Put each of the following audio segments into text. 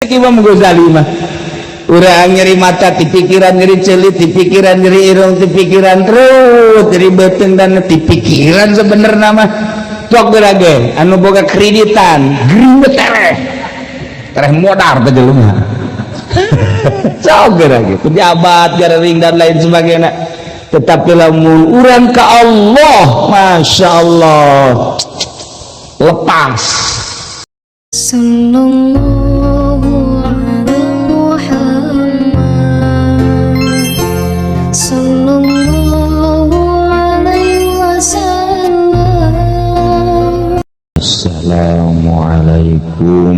Cek Imam Ghazali mah, urang nyeri mata ti pikiran, nyeri celit ti pikiran, nyeri irung ti pikiran, terus nyeri beuteung dan ti pikiran. Sebenarnya mah tok ge anu boga kreditan gering tereh tereh modar teh jelema. Sok geura pejabat garing dan lain sebagainya. Tetapi lamun urang ke Allah, Masya Allah, lepas. Sallallahu ala Muhammad, Sallallahu alaihi wasallam. Assalamualaikum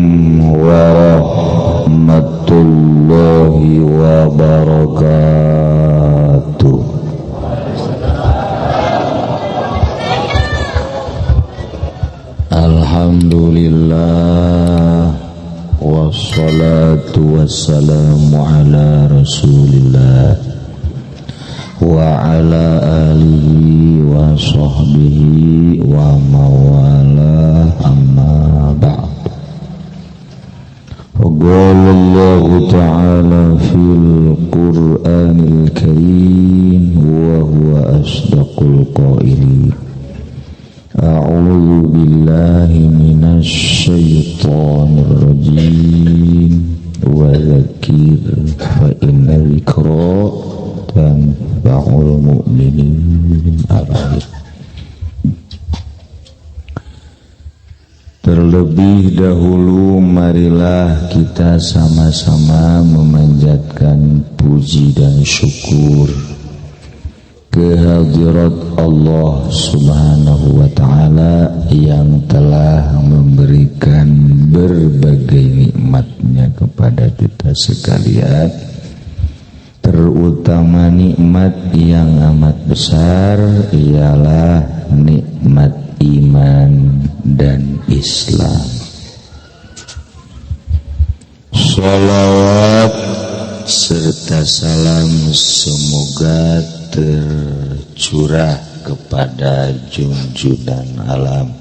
warahmatullahi wabarakatuh. Alhamdulillah, wassalatu wassalamu ala Rasulillah wa ala alihi wa sahbihi wa mawalah, amma ba'd. Qala Allah ta'ala fil Qur'anil Karim wa huwa asdaqul qailin. A'udzu billahi minasy syaithanir rajim. Wa dzakir fa inna dzikra tanfa'ul mu'minin. Terlebih dahulu marilah kita sama-sama memanjatkan puji dan syukur kehadirat Allah Subhanahu wa ta'ala yang telah memberikan berbagai nikmatnya kepada kita sekalian, terutama nikmat yang amat besar ialah nikmat iman dan Islam. Sholawat serta salam semoga tercurah kepada junjungan alam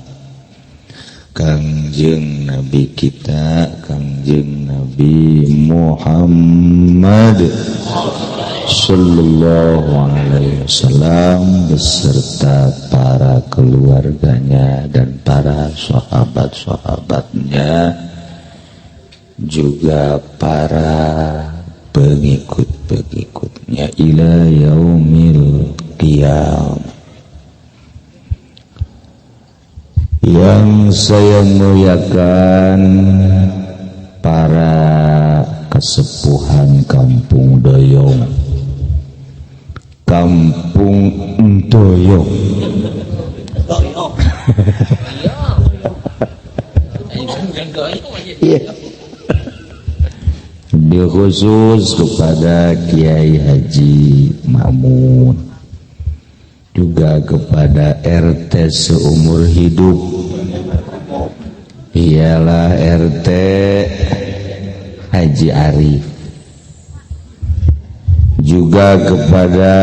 Kangjeng Nabi kita, Kangjeng Nabi Muhammad sallallahu alaihi wasallam beserta para keluarganya dan para sahabat-sahabatnya, juga para pengikut-pengikutnya ila yaumil qiyam. Yang saya muliakan para kesepuhan Kampung Doyong, Kampung Doyong. Iya. Khusus kepada Kiai Haji Ma'mun, juga kepada RT seumur hidup, ialah RT Haji Arif, juga kepada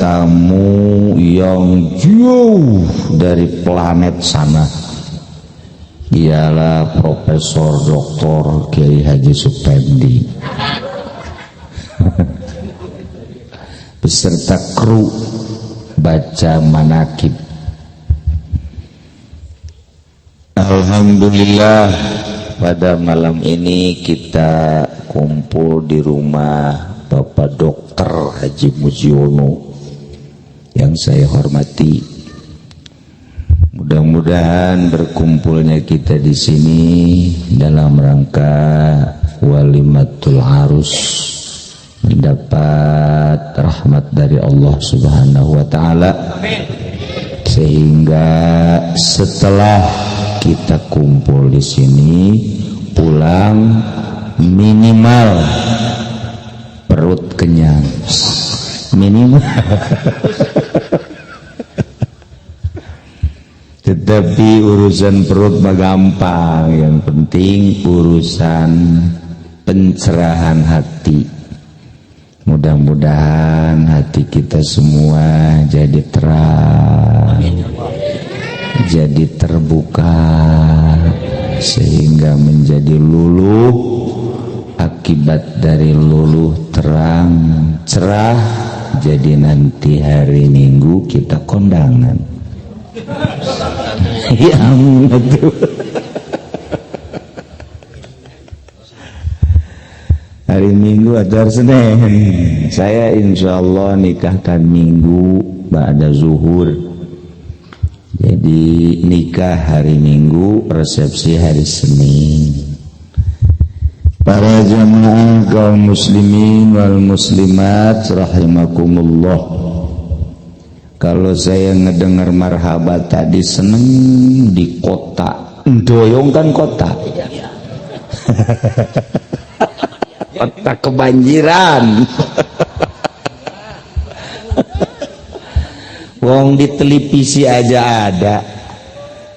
tamu yang jauh dari planet sana, ialah Profesor Dr. Kiai Haji Supendi beserta kru baca manakib. Alhamdulillah, pada malam ini kita kumpul di rumah Bapak Dr. Haji Mujiono yang saya hormati. Mudah-mudahan berkumpulnya kita di sini dalam rangka walimatul arus mendapat rahmat dari Allah Subhanahu wa taala, sehingga setelah kita kumpul di sini pulang minimal perut kenyang, minimal. Tetapi urusan perut mah gampang, yang penting urusan pencerahan hati. Mudah-mudahan hati kita semua jadi terang, jadi terbuka, sehingga menjadi luluh Akibat dari luluh terang cerah, jadi nanti hari Minggu kita kondangan. Ya betul. Hari Minggu atau hari Senin. Saya insya Allah nikahkan Minggu ba'da zuhur. Jadi nikah hari Minggu, resepsi hari Senin. Para jamaah kaum muslimin wal muslimat rahimakumullah. Kalau saya ngedengar marhaba tadi seneng di kota. Doyong kan kota. Kota kebanjiran. Wong di televisi aja ada,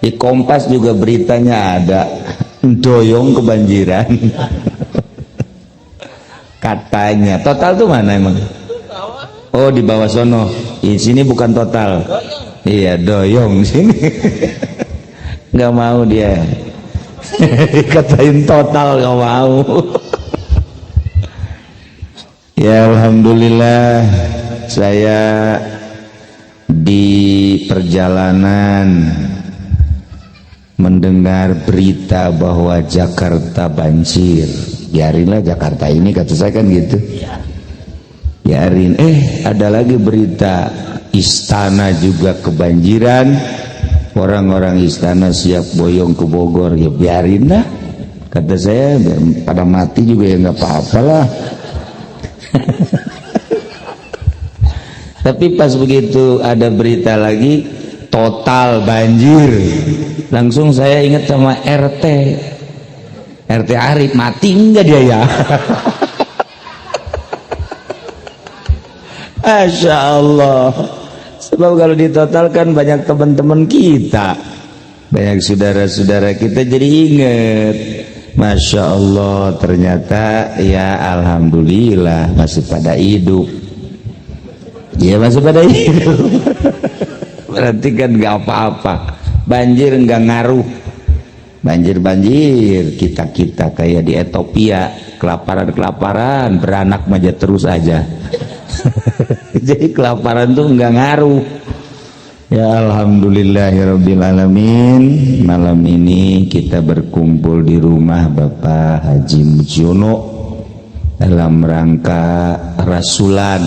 di Kompas juga beritanya ada, Doyong kebanjiran. Katanya total tuh mana emang? Oh, di bawah sono. Di sini bukan total. Iya, Doyong sini. Nggak mau dia. Katain total nggak mau. Ya alhamdulillah, saya di perjalanan mendengar berita bahwa Jakarta banjir. Biarinlah Jakarta ini, kata saya kan gitu. Biarin. Ada lagi berita istana juga kebanjiran. Orang-orang istana siap boyong ke Bogor. Ya biarin lah, kata saya, biar pada mati juga ya nggak apa-apa lah. Tapi pas begitu ada berita lagi total banjir, langsung saya ingat sama RT Arif, mati enggak dia ya? Masya Allah. Sebab kalau ditotalkan banyak teman-teman kita, banyak saudara-saudara kita, jadi inget. Masya Allah, ternyata ya alhamdulillah masih pada hidup. Ya masih pada hidup. Berarti kan gak apa-apa. Banjir nggak ngaruh. Banjir-banjir kita-kita kayak di Ethiopia, kelaparan-kelaparan, beranak aja terus aja. Jadi kelaparan tuh nggak ngaruh. Ya alhamdulillahirabbil alamin. Malam ini kita berkumpul di rumah Bapak Haji Mujiono dalam rangka rasulan,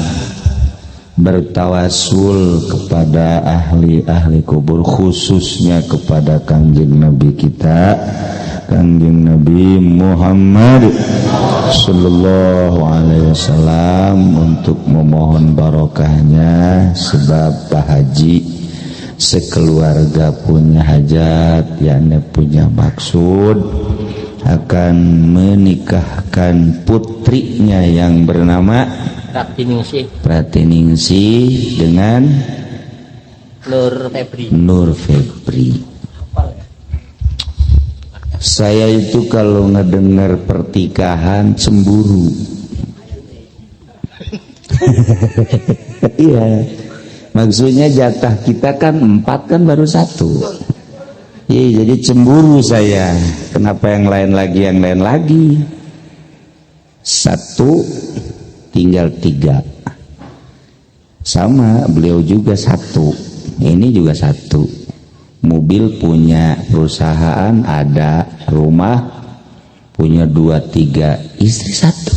bertawasul kepada ahli-ahli kubur, khususnya kepada Kangjeng Nabi kita, Kangjeng Nabi Muhammad sallallahu alaihi wasallam, untuk memohon barokahnya. Sebab Pak Haji sekeluarga punya hajat, yakni punya maksud akan menikahkan putrinya yang bernama Pratiningsih dengan Nur Febri. Nur Febri. Saya itu kalau ngedengar pertikahan cemburu. Iya. Maksudnya jatah kita kan 4 kan baru 1. Iya, jadi cemburu saya. Kenapa yang lain lagi, yang lain lagi? 1 tinggal 3. Sama beliau juga 1. Ini juga 1. Mobil punya, perusahaan ada, rumah punya 2 3, istri 1.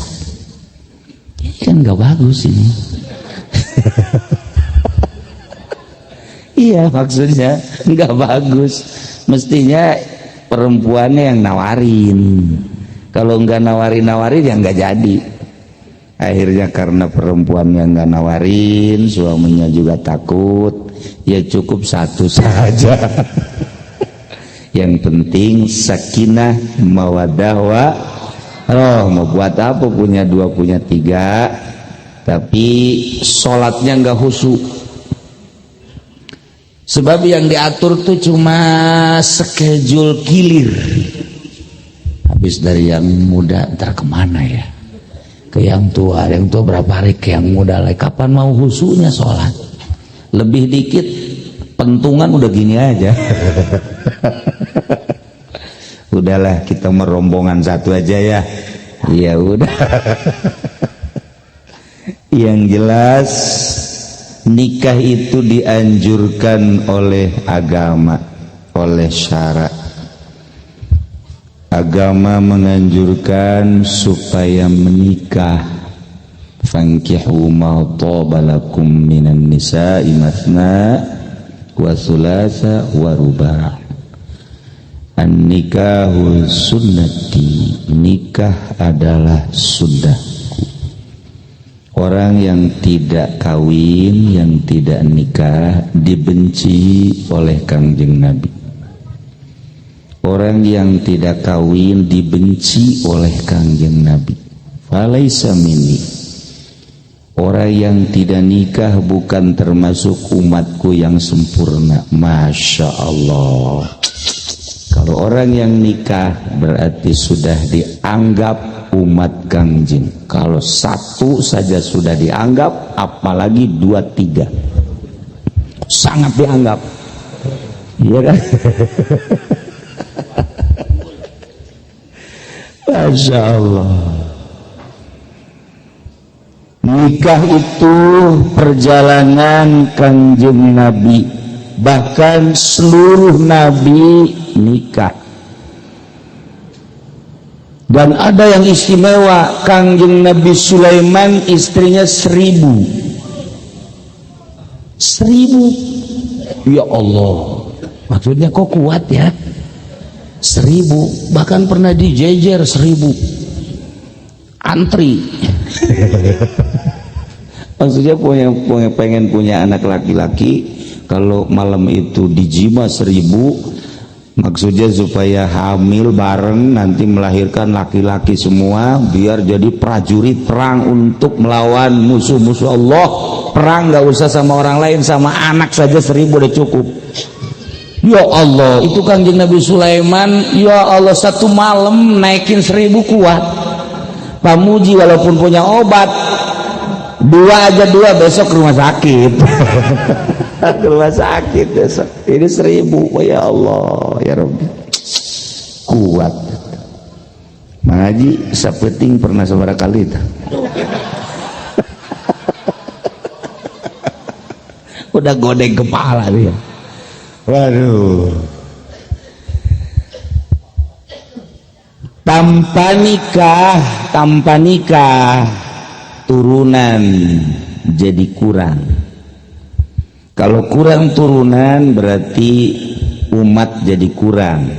Ini kan nggak bagus ini. Iya, maksudnya nggak bagus. Mestinya perempuannya yang nawarin. Kalau nggak nawarin-nawarin ya nggak jadi. Akhirnya karena perempuannya nggak nawarin, suaminya juga takut, ya cukup 1 saja. Yang penting sakinah mawaddah wa roh. Mau buat apa punya 2 punya 3, tapi sholatnya nggak khusyuk. Sebab yang diatur tuh cuma schedule kilir. Habis dari yang muda ntar kemana ya? Ke yang tua berapa hari ke yang muda lagi. Kapan mau khusyuknya sholat? Lebih dikit pentungan udah gini aja. Udahlah kita merombongan satu aja ya. Ya udah. Yang jelas nikah itu dianjurkan oleh agama, oleh syarak. Agama menganjurkan supaya menikah. Fankihu ma thaba lakum minan nisa'i matsna wa thulatha wa ruba'. An-nikahu sunnati, nikah adalah sunnahku. Orang yang tidak kawin, yang tidak nikah dibenci oleh Kangjeng Nabi. Orang yang tidak kawin dibenci oleh Kangjeng Nabi. Falaisa minni. Orang yang tidak nikah bukan termasuk umatku yang sempurna. Masya Allah. Kalau orang yang nikah berarti sudah dianggap umat Kangjeng. Kalau satu saja sudah dianggap, apalagi 2, 3, sangat dianggap. Iya kan? Masya Allah. Nikah itu perjalanan Kangjeng Nabi. Bahkan seluruh nabi nikah. Dan ada yang istimewa, Kangjeng Nabi Sulaiman istrinya 1000. 1000. Ya Allah, maksudnya kok kuat ya? 1000, bahkan pernah dijejer 1000. Antri. Maksudnya pengen punya anak laki-laki, kalau malam itu dijima 1000, maksudnya supaya hamil bareng nanti melahirkan laki-laki semua, biar jadi prajurit perang untuk melawan musuh-musuh Allah. Perang gak usah sama orang lain, sama anak saja 1000 udah cukup. Ya Allah, itu Kangjeng Nabi Sulaiman, ya Allah, satu malam naikin 1000 kuat. Pamuji walaupun punya obat 2 aja 2, besok ke rumah sakit. Ke rumah sakit besok. Ini 1000, oh ya Allah, ya Rabbi, kuat. Mang Haji sapeting pernah sabaraha kali itu. Udah godeng kepala dia. Waduh. Tanpa nikah turunan jadi kurang. Kalau kurang turunan berarti umat jadi kurang.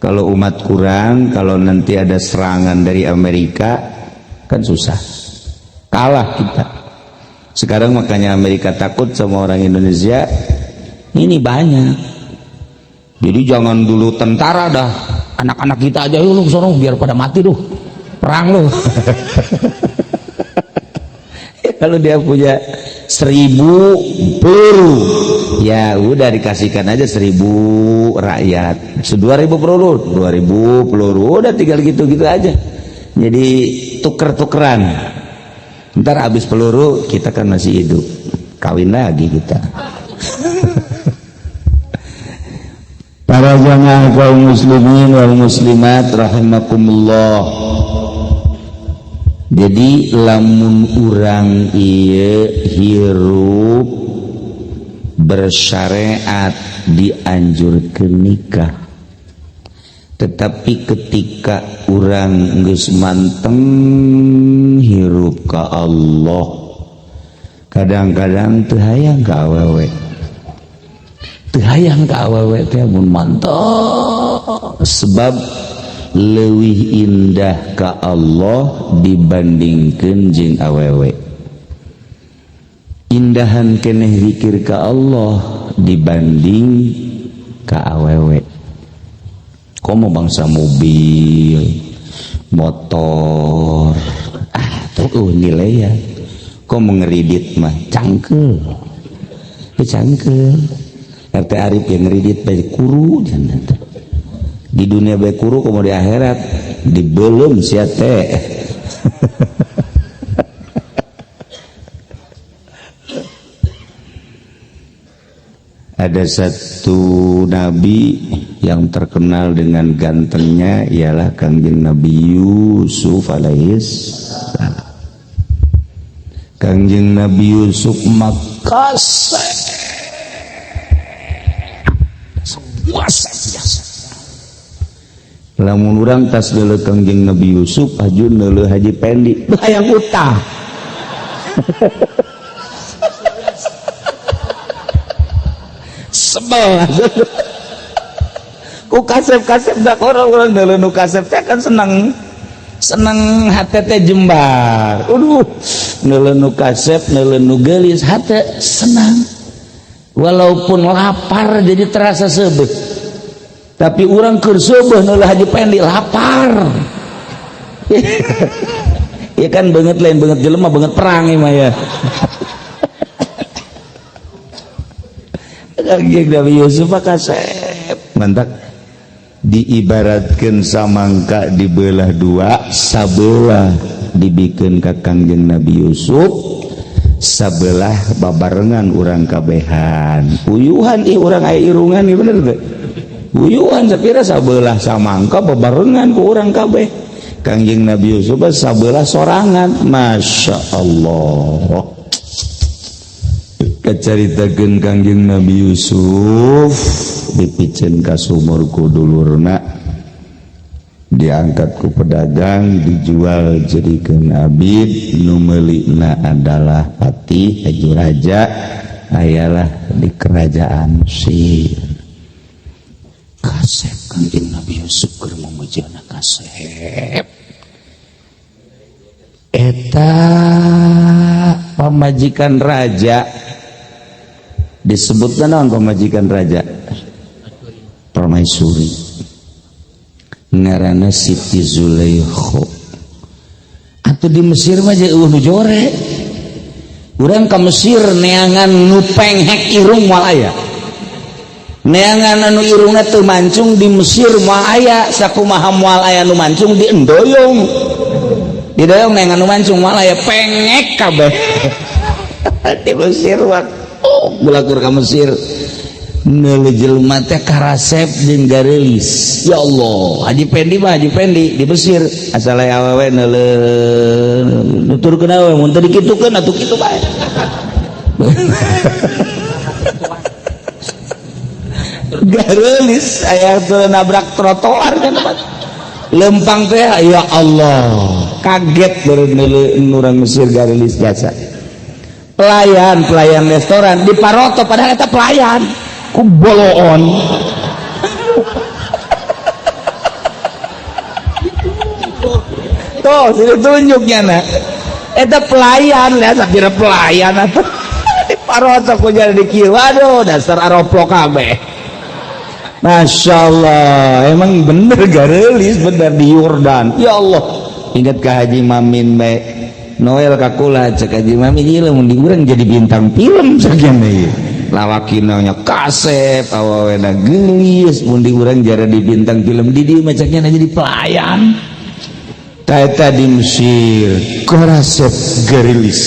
Kalau umat kurang, kalau nanti ada serangan dari Amerika kan susah, kalah kita. Sekarang makanya Amerika takut sama orang Indonesia ini banyak. Jadi jangan dulu tentara dah, anak-anak kita aja lu sono biar pada mati tuh, perang lu. Kalau dia punya 1000 peluru, ya udah dikasihkan aja 1000 rakyat, 2000 peluru, 2000 peluru, udah tinggal gitu-gitu aja. Jadi tuker-tukeran. Ntar habis peluru kita kan masih hidup, kawin lagi kita. Para jamaah kaum muslimin wal muslimat rahimakumullah. Jadi lamun urang ieu hirup bersyariat dianjurkeun nikah. Tetapi ketika urang geus manteng hirup ka Allah, kadang-kadang teu hayang ka awewe. Teu hayang ka awewe teh mun manteng, sebab leuwih indah ka Allah dibandingkeun jeung awewe. Indahan keneh zikir ka Allah dibanding ka awewe. Komo bangsa mobil, motor, tuh nilai ya. Komo ngeridit mah cangkel, cangkel. RT Arif yang ngeridit bae kuru jangan. Di dunia bae kuru, komo di akhirat dibelum sia teh. Ada satu nabi Yang terkenal dengan gantengnya ialah Kangjeng Nabi Yusuf alaihissalam. Kangjeng Nabi Yusuf makasep puasa biasa. Lamun urang tas deuleu Kangjeng Nabi Yusuf aju neuleuh Haji Pendi hayang utah. Sebel. Ku kasep-kasep dak orang-orang deuleu nu kasep teh kan seneng. Seneng hate teh jembar. Aduh, neuleuh nu kasep, neuleuh nu geulis hate senang. Walaupun lapar jadi terasa seubeuh. Tapi urang keur seubeuh neuleuh Haji Pendi lapar. Ya kan banget lain banget jelema banget perang ieu mah ya. Kangjeng Nabi Yusuf kasep. Mantap. Diibaratkan samangka dibelah dua, sabelah dibikeun ka Kangjeng Nabi Yusuf, sabelah babarengan urang kabehan. Uyuhan ih urang aya irungan ieu bener teu? Uyuhan sapira sabelah samangka babarengan ku urang kabeh. Kangjeng Nabi Yusuf sabelah sorangan. Masya Allah. Kacaritakeun Kangjeng Nabi Yusuf dipiceun ka sumur ku dulurna, diangkat ku pedagang, dijual jadikeun abid. Nu meulina adalah patih haji raja, ayalah di kerajaan Mesir. Kasep Kangjeng Nabi Yusuf keur meujeuhna kasep. Eta pamajikan raja disebutna naon pamajikan raja? Permaisuri. Ngaranna Siti Zulaikha. Atuh di Mesir mah eueuh nu jore. Urang ka Mesir neangan nu penghek irung moal aya. Neangan anu irungna teu mancung di Mesir moal aya, sakumaha moal aya nu mancung di endoyong. Didoyong neangan nu mancung moal aya, pengek kabeh. Di Mesir mah bulakur ka Mesir neuleuh jelema teh karasep jeung gareulis. Ya Allah, Haji Pendi mah Haji Pendi di Mesir asal aya awewe neuleuh nuturkeun awewe mun teu dikitukeun atuh kitu bae. Gareulis aya teu nabrak trotoar kan lempang teh ya Allah, kaget baru neuleuh urang Mesir gareulis jasa. Pelayan, pelayan restoran di paroto padahal eta pelayan ku boloon. Tuh, sini tunjuknya nak. Eta pelayan lihat sapira pelayan atuh. Di paroto ku jadi di kieu. Waduh, dasar aroplok kabeh. Masya Allah, emang bener gareulis bener di Yordan. Ya Allah, ingat ka Haji Mamin bae. Noel kakula cek Haji Mamin ieu lamun di urang jadi bintang film sakian ieu. Lawakina nya kasep, awawena geulis, mun di urang jara di bintang film di dieu mah ceknya jadi pelayan. Eta di Mesir karasep geulis.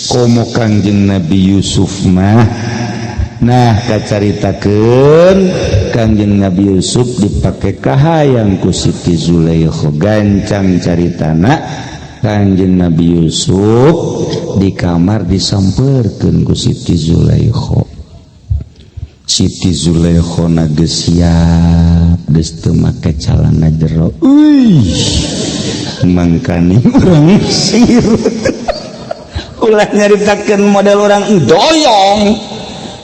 Komo Kangjeng Nabi Yusuf mah. Nah, kacaritakeun Kangjeng Nabi Yusuf dipake kahayang ku Siti Zulaikha. Gancang caritana Kangjeng Nabi Yusuf di kamar disamperkeun ku Siti Zulaikha. Siti Zulaikha na geus siap, geus teu make calana jero. Euy, mangkani urang Mesir. Ulah nyaritakeun model urang doyong.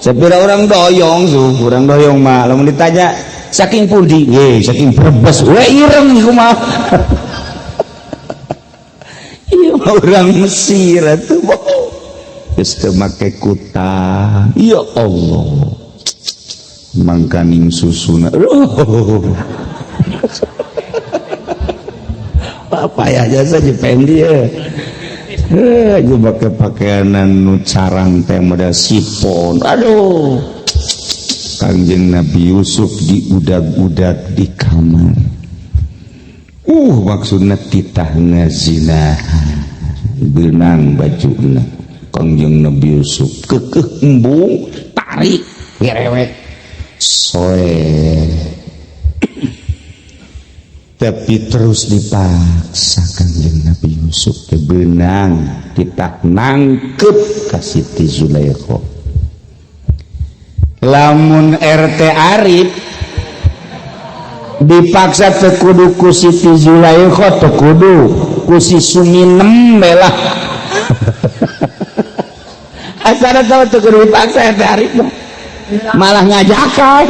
Sapira urang doyong suh, urang doyong mah lamun ditanya saking pundi? Ye, saking Brebes. We ireng kumaha. Ieu mah urang Mesir atuh. Geus teu make kuta. Ya Allah. Mangkaning susuna. Papayah jasa Pendi ya. Aja pakai pakaian nu carang teh model sipon. Aduh. Kangjeng Nabi Yusuf diudag-udag di kamar. Maksudna titah ngazina. Benang bajuna. Kangjeng Nabi Yusuf kekeh embung tarik gerewek. Soe Tapi terus dipaksa Kangjeng Nabi Yusuf teh beunang ditak nangkep ka Siti Zulaikha. Lamun RT Arif dipaksa teu kudu ku Siti Zulaikha, teu kudu ku si Suminem lah. Asana tau teu kudu dipaksa, RT Arif mah malah ngajakan.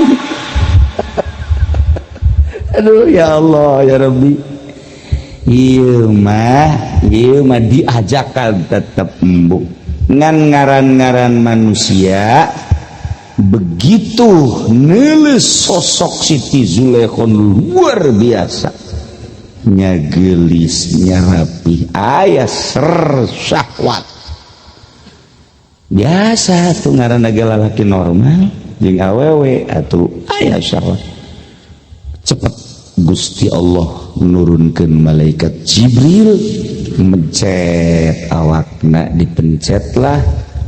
Aduh, ya Allah, ya Rabbi, ieu mah, ieu mah diajakan tetep embung. Ngan ngaran-ngaran manusia begitu nulis sosok Siti Zulaikha luar biasa nya, gelis nya, rapi, aya ser syahwat biasa tuh ngaran lalaki normal jeung awewe atuh aya syahwat. Cepet Gusti Allah menurunkan malaikat Jibril mencet awakna, dipencetlah,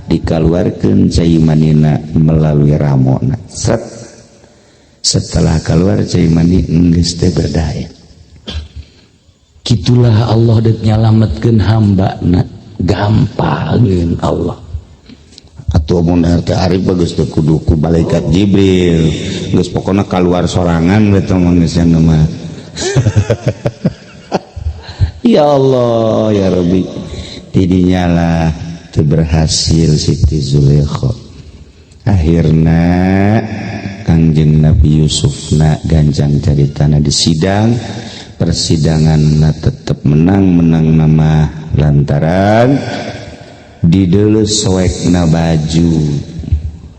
dikeluarkan cai manina melalui ramona, set. Setelah keluar cai mani, geus teh berdaya. Gitulah Allah dek nyalametkeun hamba na, gampangin Allah. Atau mun RT Arif bagus teu kudu ku malaikat Jibril, geus pokona keluar sorangan we teh mah geus mah. Ya Allah, ya Rabbi, tidinya lah teu berhasil Siti Zulaikha. Akhirna Kangjeng Nabi Yusuf na ganjang caritana di sidang persidangan na tetep menang. Menang nama lantaran di soekna baju.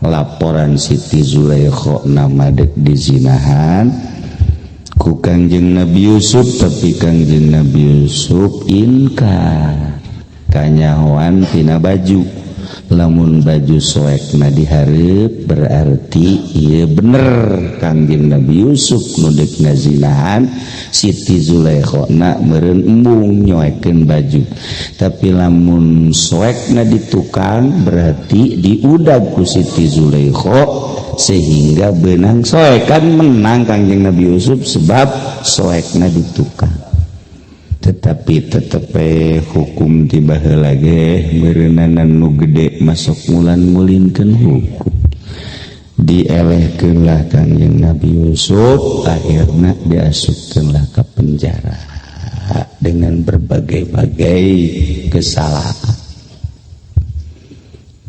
Laporan Siti Zulaikha nama dek dizinahan ku Kangjeng Nabi Yusuf, tapi Kangjeng Nabi Yusuf inkar, kanyahoan tina baju. Lamun baju soekna dihareup, berarti iya bener Kangjeng Nabi Yusuf nu dek ngazinahan Siti Zulaikha na, meureun embung nyoekeun baju. Tapi lamun soekna di tukang, berarti diudag ku Siti Zulaikha sehingga benang soekan. Menang Kangjeng Nabi Yusuf sebab soekna di tukang. Tetapi tetep hukum ti baheula ge meureunanan nu gede masuk mulan mulinkeun hukum. Dielehkeun lah Kangjeng Nabi Yusuf, akhirna diasupkeun lah ke penjara dengan berbagai-bagai kesalahan.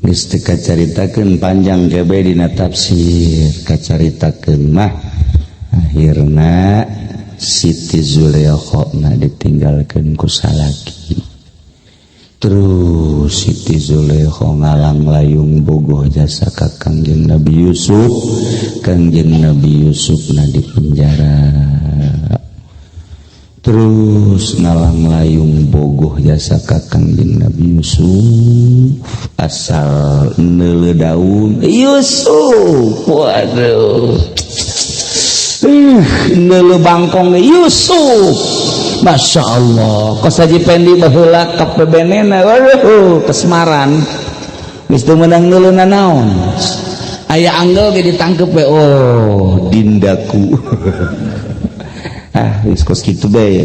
Geus teu kacaritakeun panjang kebe dina tafsir kacaritakeun mah. Akhirna Siti Zulaikha na ditinggalkan ku salaki. Terus Siti Zulaikha ngalang layung bogoh jasa ka Kangjeng Nabi Yusuf. Kangjeng Nabi Yusuf na di penjara, terus ngalang layung bogoh jasa ka Kangjeng Nabi Yusuf. Asal neule daun, Yusuf, waduh. Neule bangkong, Yusuf, Masya Allah. Kos Haji Pendi baheula ka bebenena, waduh, kasmaran geus teu meunang neule nanaon, aya anggel ge ditangkep we. Oh, dindaku, ah, geus kos kitu bae ya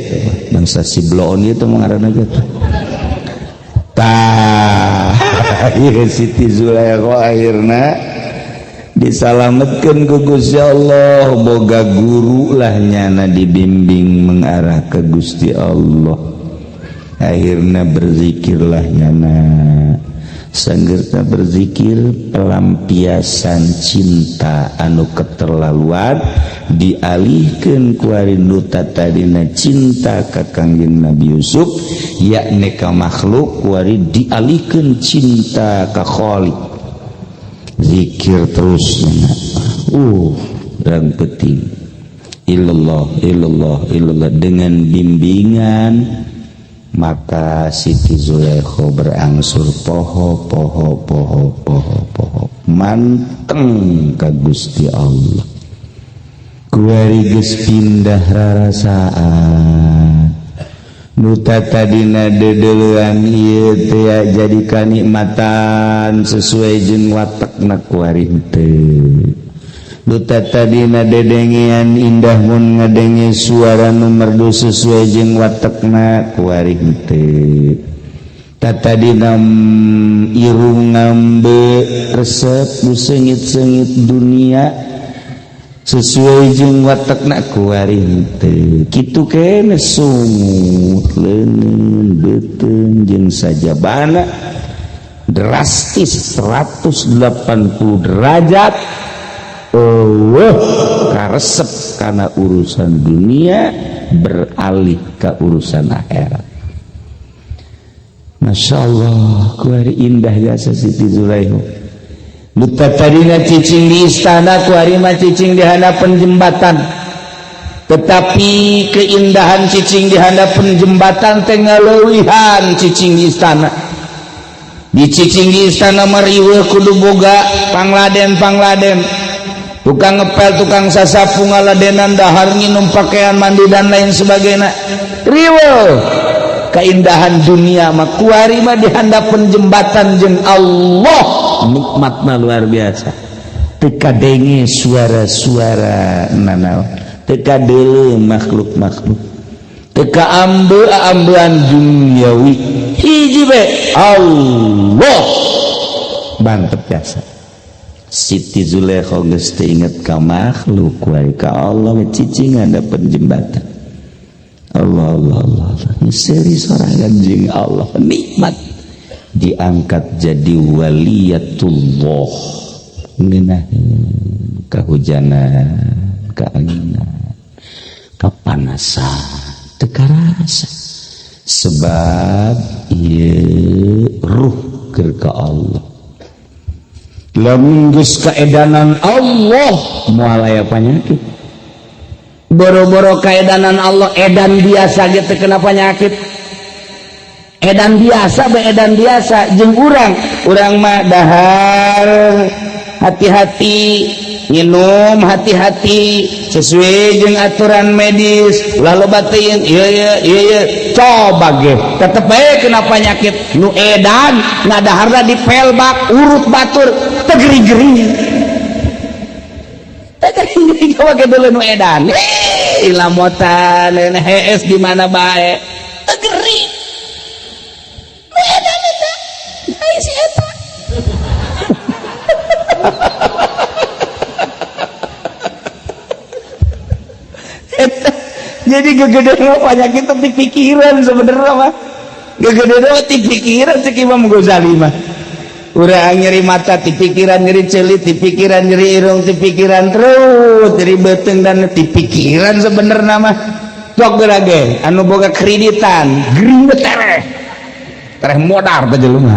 bangsa si bloon ieu teh mah ngaranna gitu. Tah, ieu Siti Zulaikha akhirna disalametkeun ku Gusti Allah. Boga guru lah nyana, dibimbing mengarah ke Gusti Allah. Akhirnya berzikirlah nyana. Sanggeurna berzikir, pelampiasan cinta anu keterlaluan dialihkan ku rindu tadina cinta ka Kangjeng Nabi Yusuf, yakni ka makhluk, kuari dialihkan cinta ka Khalik. Zikir terus nyana, dan penting illallah, illallah, illallah. Dengan bimbingan maka Siti Zulaikha berangsur poho, poho, poho, poho, poho, manteng ka Gusti Allah. Kuari geus pindah rarasaan nu tadina deudeulean ieu teh jadi kanikmatan sesuai jeung watekna. Kuari henteu. Duta tadina dedengean indah mun ngadenge suara nu merdu sesuai jeung watekna kuari henteu. Tadina irung ngambe resep nu seungit-seungit dunia sesuai jeung watekna kuari henteu. Kitu kene sungut leuneun beuteung jeung sajabana drastis 180 derajat. Oh, karesep karena urusan dunia beralih ke urusan akhirat. Masya Allah, kuari indah jasa Siti Zulaikha. Duta tadina cicing di istana, kuari mah cicing di handapan jembatan. Tetapi keindahan cicing di handapan jembatan teh ngaleuwihan cicing di istana. Di cicing di istana mariweuh kudu boga pangladen-pangladen. Tukang ngepel, tukang sasapu, ngaladenan, dahar, nginum, pakaian, mandi dan lain sebagainya. Riweuh keindahan dunia mah kuari mah di handapan jembatan jeung Allah nikmatna luar biasa. Teu kadenge suara-suara nanaon, teu kadeuleu makhluk-makhluk, teu kaambe-ambean duniawi. Hiji be Allah mantep jasa. Siti Zulaikha geus teu inget ka makhluk wae ka Allah cicing handapan jembatan. Allah Allah Allah, Allah. Seri sorangan jeung Allah nikmat diangkat jadi waliyatullah. Ngeunah kahujanan, kaanginan, kapanasan, teu karasa sebab ieu ruh keur ka Allah. Lamun geus kaedanan Allah moal aya panyakit. Boro-boro kaedanan Allah, edan biasa ge teu kena penyakit. Edan biasa be edan biasa jeung urang, urang mah dahar hati-hati, nginum hati-hati sesuai jeung aturan medis, ulah loba teuing ieu ieu ieu ieu. Coba ge tetep bae kena penyakit. Nu edan ngadaharna di pelbak urut batur teu gering-gering. Teu gering-gering coba ge deuleu nu edan. Ilamotan hees di mana bae teu gering. Nu edan eta ai si eta. Jadi gegedean penyakit tapi pikiran sebenarnya mah. Gegedean ti pikiran cek Imam Ghazali mah. Urang nyeri mata ti pikiran, nyeri celit ti pikiran, nyeri irung ti pikiran, terus nyeri beuteung dan ti pikiran sebenarnya mah. Sok geura ge anu boga kreditan, gering tereh. Tereh modar teh jelema.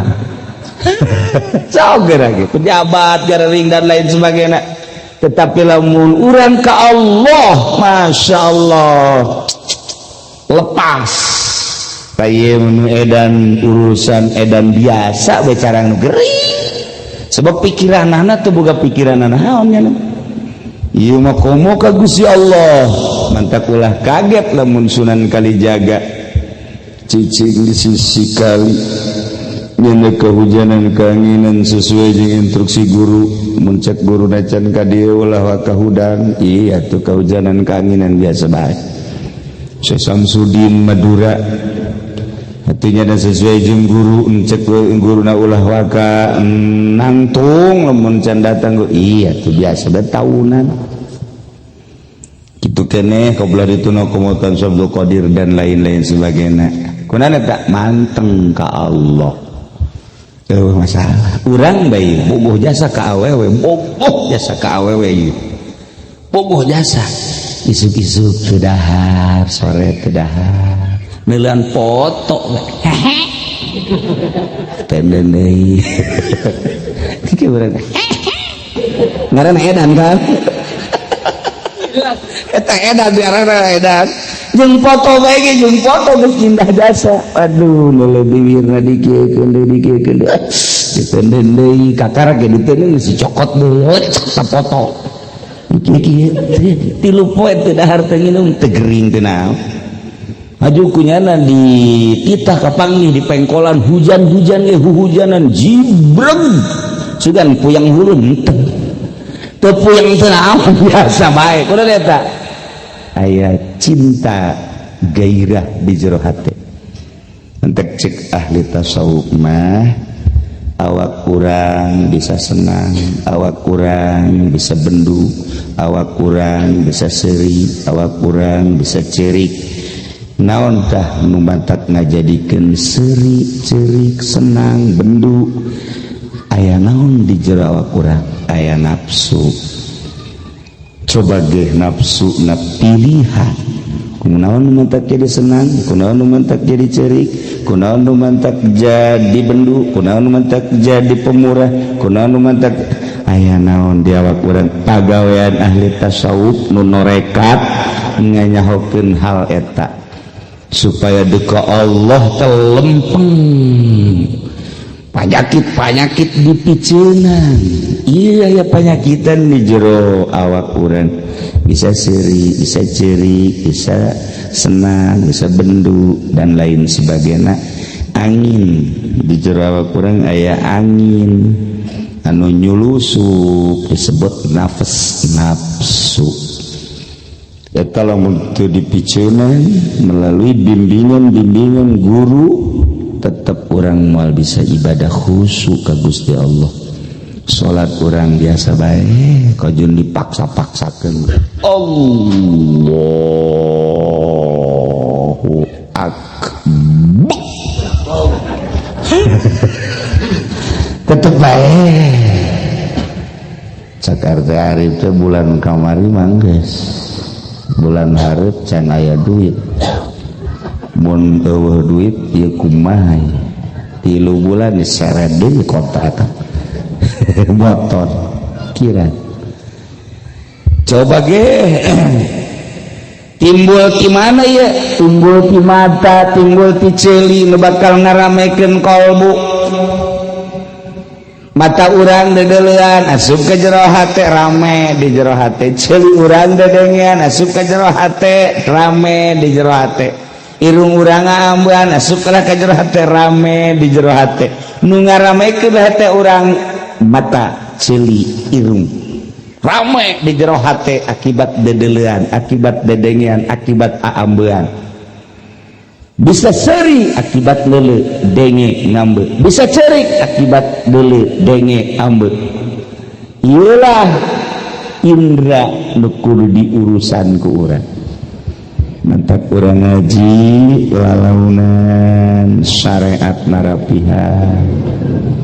Sok geura ge pejabat garering dan lain sebagainya. Tetapi lamun urang ka Allah, Masya Allah, lepas. Kayak menu edan urusan edan biasa bicara nu gering. Sebab pikiranana tuh boga pikiranana naon nya. Ieu mah komo ka Gusti Allah. Mantak ulah kaget lamun Sunan Kalijaga cicing di sisi kali. Nyana kehujanan keanginan sesuai jeung instruksi guru. Mun cek guru nacan ka dieu ulah wa kahudang, iya tuh kehujanan keanginan biasa bae. Syekh Samsudin Madura artinya dan sesuai jeung guru, cek guruna ulah waka nangtung lamun can datang, iya tuh biasa bae tahunan. Kitu keneh qabla dituna komotan Abdul Qadir dan lain-lain sebagainya. Kunaon eta manteng ka Allah. Masalah urang bae bogoh jasa ka awewe, bogoh jasa ka awewe ieu. Bogoh jasa isuk-isuk teu dahar, sore teu dahar. Neuleun foto we. Hehe. Tenden deui. Kieu urang. Ngaranna edan kan? Eta edan diarana edan. Jeung foto bae ge jeung foto geus indah jasa. Aduh, nu bibirna dikieukeun deui dikieukeun deui. Ditenden deui kakara ge ditenden geus dicokot deui cek foto. Kieu tilu poe teu dahar teu nginum teu gering teu naon. Maju kunyana di titah kapanggih di pengkolan hujan-hujan ge huhujanan jibreg. Sugan puyang hulu henteu. Teu puyeng teu naon, biasa bae. Kudu eta aya cinta, gairah di jero hate. Entek cek ahli tasawuf mah, awak kurang bisa senang, awak kurang bisa bendu, awak kurang bisa seri, awak kurang bisa cerik. Naon tah nu matak ngajadikeun seri, cerik, senang, bendu? Aya naon di jero awak kurang? Aya nafsu. Coba ge nafsu na pilihan. Kunaon nu mantak jadi senang, kunaon nu mantak jadi cerik, kunaon nu mantak jadi bendu, kunaon nu mantak jadi pemurah, kunaon nu mantak? Aya naon di awak urang? Pagawean ahli tasawuf nu norekat nganyahokeun hal eta supaya duka Allah telempeng panyakit-panyakit dipiceunan. Iya ya, panyakitan di jero awak urang bisa seri, bisa cerik, bisa senang, bisa bendu, dan lain sebagainya. Angin di jero awak urang, aya angin anu nyulusup disebut nafas, nafsu. Eta lamun teu dipiceunan melalui bimbingan-bimbingan guru, tetap urang moal bisa ibadah khusyuk ka Gusti Allah. Salat urang biasa bae, kajun dipaksa-paksakeun, Allahu akbar, tetep bae. Cak RT Arif teh bulan kamari mangges, bulan hareup can aya duit. Mun eueuh duit ieu kumaha? 3 bulan diseret deui kontrakan motor kira. Coba ge timbul di mana ya? Timbul di mata, timbul di celi nu bakal ngaramekeun kolbu. Mata urang dedelean, asup ke jero hate, rame di jero hate. Celi urang dedengean, asup ke jero hate, rame di jero hate. Irung urang ngambean, asup ke jero hate, rame di jero hate. Nu ngaramekeun hate urang mata, celi, irung, rame di jero hate akibat dedelean, akibat dedengean, akibat aambean. Bisa seri akibat lele, denge, ngambe. Bisa cerik akibat lele, denge, ambe. Iyalah indra nu kudu diurusan ku urang. Mantap urang ngaji lalaunan, syariat narapihan.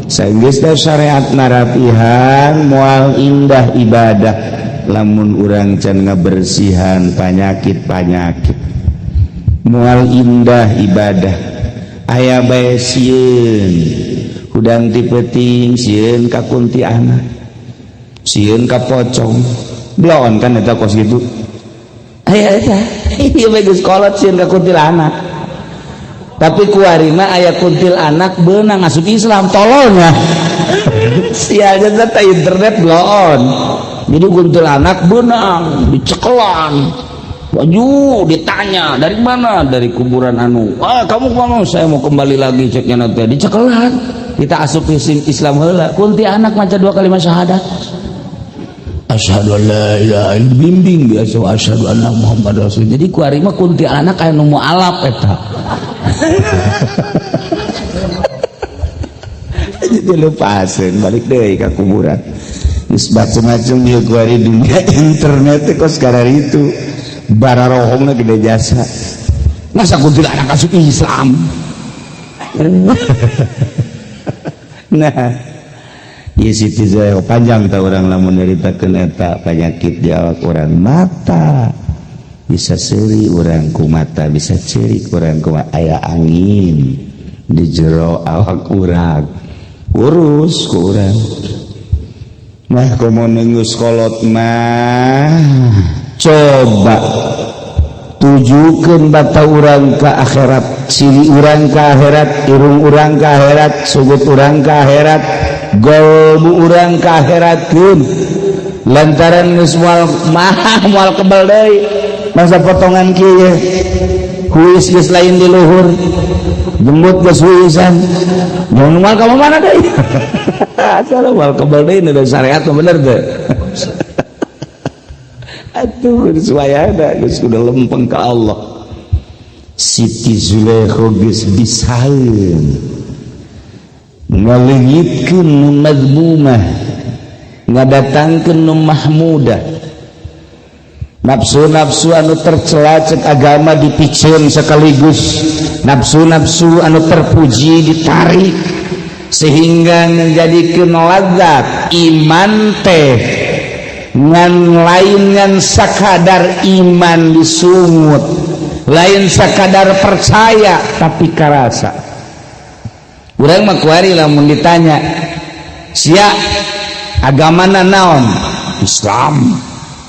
Saenggeus syariat narapihan, moal indah ibadah lamun urang can ngabersihan panyakit-panyakit. Moal indah ibadah. Aya bae sieun hudang ti peuting, sieun ka kuntianak, sieun ka pocong. Bloon kan eta kos kitu. Aya eta ieu bae geus kolot sieun ka kuntilanak, tapi kuari mah aya kuntilanak beunang asup Islam. Tololnya sialnya teh internet bloon. Jadi kuntilanak beunang dicekelan baju, ditanya dari mana, dari kuburan anu. Ah, kamu kemana? Saya mau kembali lagi, ceknya. Nanti dicekelan, kita asup Islam heula. Kuntilanak maca dua kalimat syahadat, asyhadu an la ilaha illallah, bimbing biasa, asyhadu anna Muhammad rasul. Jadi kuari mah kuntilanak aya nu mualaf eta. Jadi lepasin balik deui ka kuburan. Geus macem-macem ieu kuari dunia internet teh kos itu bararohongna gede jasa. Masa kuntilanak asup Islam? Nah, ieu Siti Zulaikha panjang tah urang lamun nyaritakeun eta penyakit di awak urang. Mata bisa seuri urang ku mata, bisa cerik urang ku aya angin di jero awak urang, urus ku urang. Nah, komo geus kolot mah, coba tujukan bata urang ke akhirat, siri urang ke akhirat, irung urang ke akhirat, sugut urang ke akhirat, golbu urang ke akhiratkeun. Lantaran geus moal mah moal kebal deui masa potongan kieu, huis geus lain di luhur, jembut geus huisan, jangan moal ka mana deui, asal moal kebal deui. Udah syariat bener teh. Atuh geus wayahna geus udah lempeng ka Allah. Siti Zulaikha geus bisaeun ngaleungitkeun nu mazmumah, ngadatangkeun nu mahmudah. Nafsu-nafsu anu tercela cek agama dipiceun, sekaligus nafsu-nafsu anu terpuji ditarik sehingga menjadi lazat iman teh. Ngan lain ngan sakadar iman disungut, lain sakadar percaya, tapi karasa. Urang mah kuari lamun ditanya, "Sia agamana naon?" "Islam."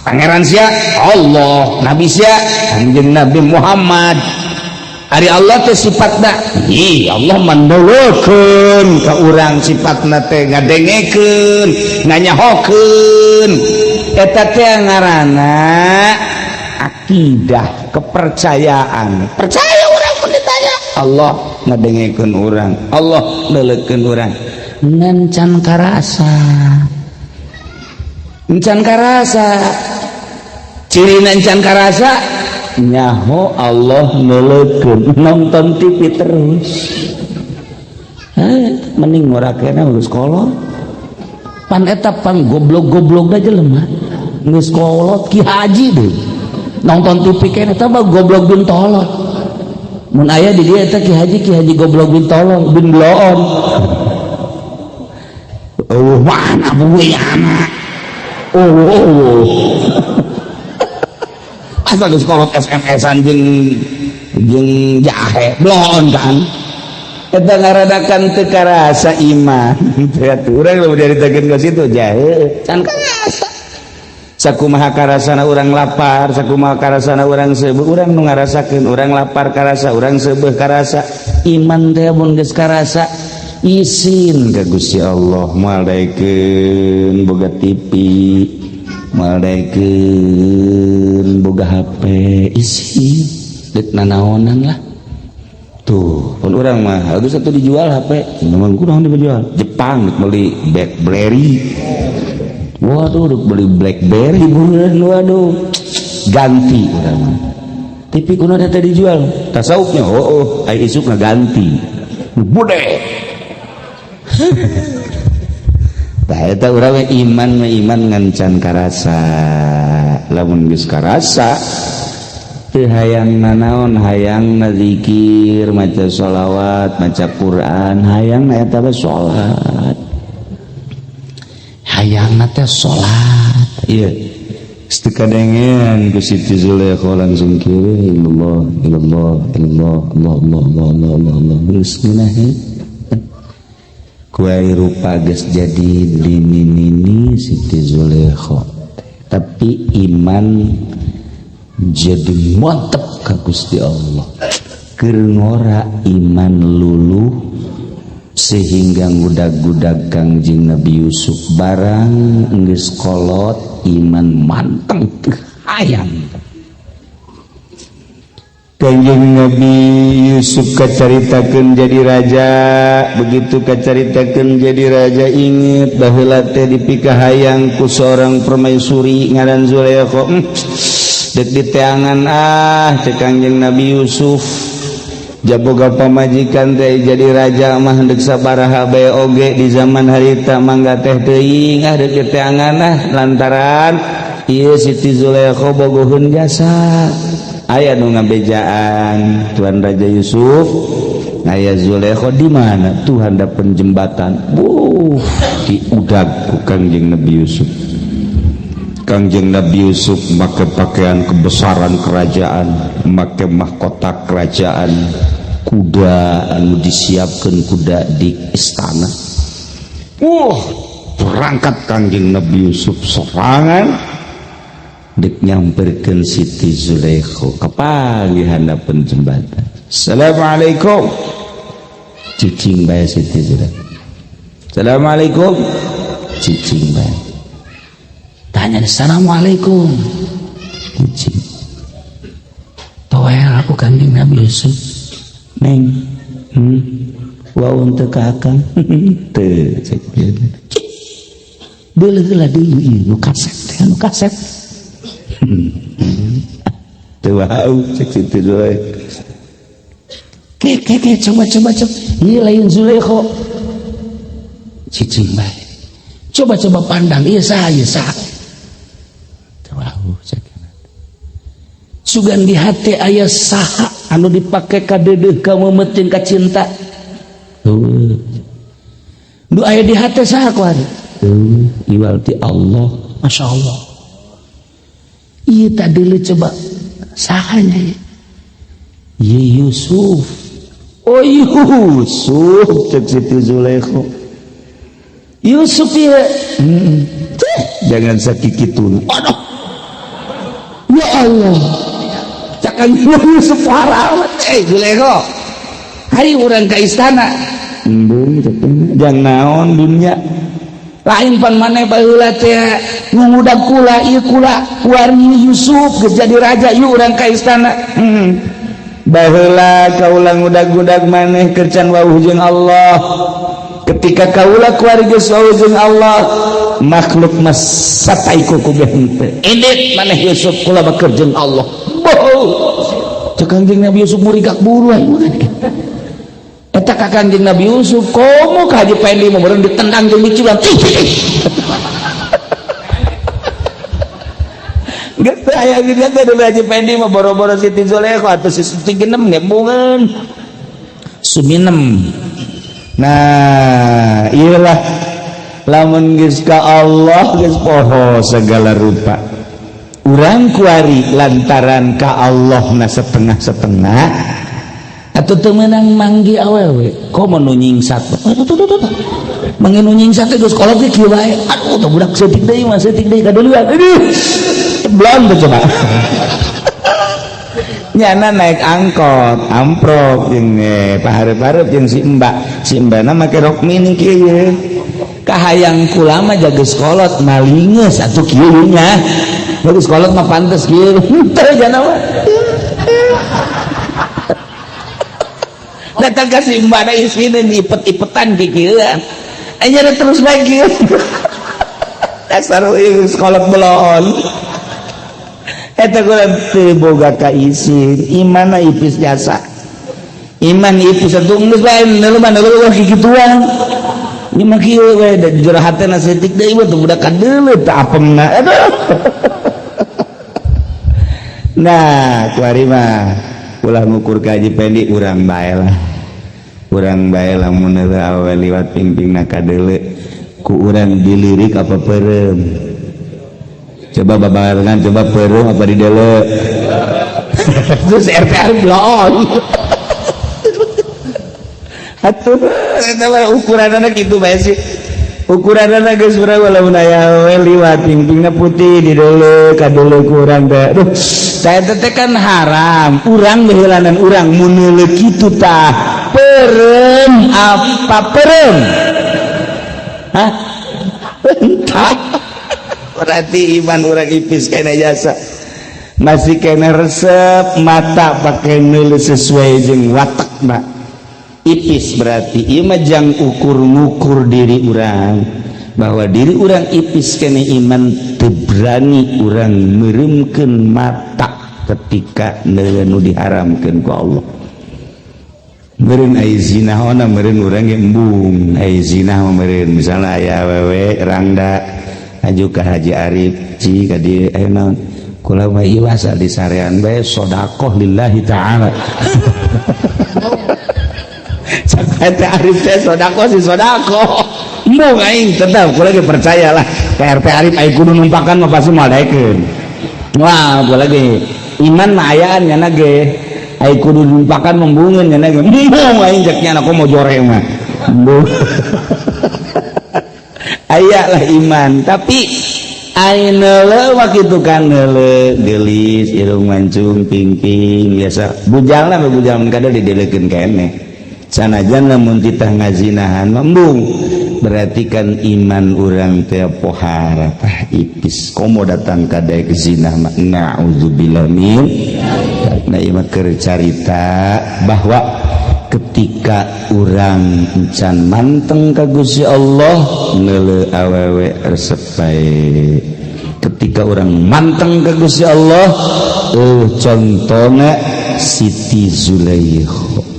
"Pangeran sia?" "Allah." "Nabi sia?" "Kanjeng Nabi Muhammad." "Ari Allah teh sifatna?" "Ih, Allah mandeuleukeun ka urang, sifatna teh ngadengekeun, nganyahokeun." Eta teh ngaranna akidah, kepercayaan. Percaya urang pun ditanya, Allah ngadengekeun urang, Allah neuleukeun urang, ngan can karasa, encan karasa. Ciri encan karasa, nyaho Allah neuleukeun, nonton TV terus. Eh, mending ngora kena geus kolot. Pan eta pan goblok-goblok aja jelema geus kolot, ki haji deh nonton TV kene. Eta mah goblok bin tolol. Mun aya di dieu eta ki haji, ki haji goblok bin tolol bin bloon. Oh, mana buayana? Oh. Asa geus kolot SMS-an jeung jeung jahe bloon kan. Eta ngaradakan teu karasa iman. Teh urang lamun dicaritakeun ka situ jahe can karasa. Sakumaha karasana urang lapar, sakumaha karasana urang seubeuh, urang nu ngarasakeun urang lapar karasa, urang seubeuh karasa. Iman teh mun geus karasa, isin ka Gusti Allah, moal daekeun boga TV, moal daekeun boga HP, isin deuk nanaonan lah. Tuh pun urang mah geus atuh dijual HP, memang kunaon dijual? Jepang, deuk meuli BlackBerry. Waduh, deuk beli BlackBerry bulan, waduh, ganti urang mah. TV kuno teh dijual tasawufnya. Oh, ai isuk ngaganti bude. Tah, eta urang we iman mah iman ngan can karasa. Lamun geus karasa teu hayang nanaon, hayang zikir, maca sholawat, maca Quran, hayang eta mah salat, hayang teh salat. Ieu teu kadengean ku Siti Zulaikha, langsung kiri, illallah, illallah, illallah, Allah, Allah, Allah, Allah, Allah, Allah, geus ngeunah. Kuai rupa geus jadi nini-nini Siti Zulaikha, tapi iman jadi mantep ka Gusti Allah. Keur ngora iman luluh sehingga ngudag-gudag Kangjeng Nabi Yusuf. Barang geus kolot, iman manteng, teu hayang. Kanjeng Nabi Yusuf kacaritakeun jadi raja. Begitu kacaritakeun jadi raja, inget baheula teh dipikahayang ku seorang permaisuri ngaran Zulaikha. Dek diteangan ah," cek Kangjeng Nabi Yusuf, "jaboga pamajikan teh, jadi raja mah dek sabaraha bae oge di zaman harita mangga teh teuing ah, dek diteangan ah, lantaran ieu Siti Zulaikha bogoheun jasa." Aya nu ngabejaan, "Tuan Raja Yusuf, aya Zulaikha di mana?" "Tuh, handapeun jembatan." Wuh, diudag ku Kangjeng Nabi Yusuf. Kangjeng Nabi Yusuf make pakaian kebesaran kerajaan, make mahkota kerajaan, kuda anu disiapkan, kuda di istana. Wah, berangkat Kangjeng Nabi Yusuf sorangan dek nyamperkeun Siti Zulaikha. Kapanggih handapeun jembatan. "Assalamualaikum." Cicing bae Siti Zulaikha. "Assalamualaikum." Cicing bae. Tanya, "Assalamualaikum." Cicing. Toel aku Kanjeng Nabi Yusuf. "Neng, Waun teu ka akang?" "Teu," cek. Deuleu heula, deuleu ieu nu kasep teh, nu kasep. Teu wau cek Siti Zulaikha. Ke ke ke coba coba coba. Ieu lain Zulaikha. Cicing bae. Coba coba pandang ieu saha ieu saha. Teu wau cek. Sugan di hati aya saha anu dipake ka deudeuh ka meumeut ka cinta. Heueuh. Nu aya di hati saha ku ari? Heueuh, iwal ti Allah. Masya Allah. Ieu tadi lu coba sahanya ieu? Ieu Yusuf. Oh Yusuf cek Siti Zulaikha. Yusuf ieu. Heeh. Jangan sakikituna. Aduh. Ya Allah. Cak Yusuf haram. Eh Zulaikha. Hari urang ka istana. Embung cek jang naon dunya. Lain pan maneh baheula teh ngudag kula ieu kula kuari Yusuf geus jadi raja yuk urang ka istana. Baheula kaula ngudag-ngudag maneh keur can wawuh jeung Allah. Ketika kaula kuari geus wawuh jeung Allah, makhluk mah sataiku ku ge henteu. Indit maneh Yusuf kula baker jeung Allah. Boh. Cek Kangjeng Nabi Yusuf murigak buru aing mah. Eta ka Kangjeng Nabi Yusuf komo ka Haji Pendi mah meureun ditendang jeung diculang. Geus teh aya gitu teh dulu Haji Pendi mah boro-boro Siti Zulaikha atuh si Siti genem ngembungeun. Suminem. Nah, iyalah lamun geus ka Allah geus poho segala rupa. Urang kuari lantaran ka Allah na setengah-setengah atau teu meunang manggi awewe komo nu nyingsat. Manggi nu nyingsat teh geus kolot ge kieu bae. Aduh teh budak seutik deui mah seutik deui kaduluan. Aduh. Belum tuh coba. Nyana naik angkot, amprok jeung pahareup-hareup jeung si Mbak. Si Mbakna make rok mini kieu ye. Kahayang kula mah jaga kolot malingeus atuh kieu nya. Bagus kolot mah pantes kieu. Henteu jana mah. Datang ka si Mbakna isine ipet-ipetan kikieuan. Anya terus bae kieu. Dasar ieu kolot beloon. Eta kula teu boga kaisin, imanna ipis jasa. Iman ipis atuh geus bae neuleuh mah neuleuh kikituan. Ini mah kieu we da jero hatena seutik deui mah teu budak kadeuleuh teu apemna. Aduh. Nah, kuari mah ulah ngukur ka Haji Pendi urang bae lah. Urang bae lamun neueuh awewe liwat pingpingna kadeuleu ku urang dilirik apa peureum. Coba babarengan coba peureum apa dideuleu. Terus RTR bloon. Atuh eta mah ukuranana kitu bae sih. Ukuranana geus urang lamun aya awewe liwat pingpingna putih dideuleu kadeuleu ku urang teh. Aduh, saya teh kan haram. Urang beheulanan urang mun neuleuh kitu tah. Peureum apa peureum? Hah? Entah. Berarti iman urang ipis kena jasa. Masih kena resep mata pakai neuleuh sesuai jeung watak mah. Ipis berarti ieu mah jang ukur ngukur diri urang bahwa diri urang ipis kena iman teu berani urang meureumkeun mata ketika neuleuh nu diharamkeun ku Allah. Meureun aya zina ona meureun urang ge embung aya zina mah meureun misalna aya awewe rangda aju ka Haji Arif ci ka dieu aya naon kula mah ieu asa di sarean bae sedekah lillahi taala. Cak Arif teh sedekah si sedekah embung aing tetep kula ge percayalah ka RT Arif aing kudu numpakan mah pasti moal daekeun. Wah kula ge iman mah ayaan nya ge aing kudu numpakan membungeun nya ge embung aing cek nya aku mau jore mah embung. Aya lah iman tapi aing neuleuh mah kitu kan neuleuh geulis irung mancung pingping biasa bujalna mah bujal mun kada didelekeun keneh sanajan lamun titah ngazinahan mah embung berarti kan iman urang teh pohara tah ipis komo datang ka daek zina mah naudzubillah min. Nah ieu mah keur carita bahwa ketika urang encan manteng ka Gusti Allah neuleuh awewe resep bae. Ketika orang manteng ke Gusti Allah, contohnya Siti Zulaikha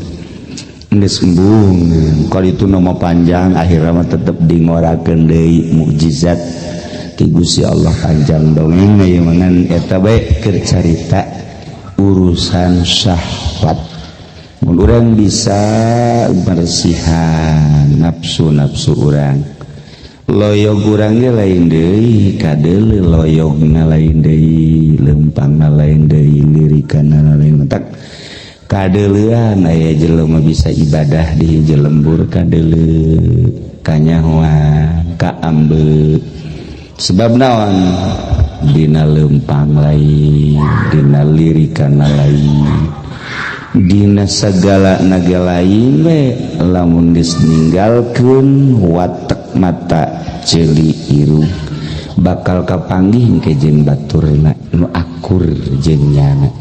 geus embung. Kalau itu nama panjang, akhirnya mah tetep dingorakeun deui mukjizat ti Gusti Allah. Panjang dongeng ieu mah, ngan eta bae keur carita urusan syahwat. Mun urang bisa bersihan nafsu-nafsu urang, loyog urang ge lain deui, kadeuleu loyogna lain deui, lempangna lain deui, lirikanna lain. Tak kadeuleuan aya jelema bisa ibadah di hiji lembur, kadeuleu, kanyahoan, kaambe. Sebab naon? Dina lempang lain, dina lirikan lain, dina segala naga lain we. Lamun geus ninggalkeun watek mata, ceuli, irung, bakal kapanggih ke jeung baturna nu akur jeung nyana.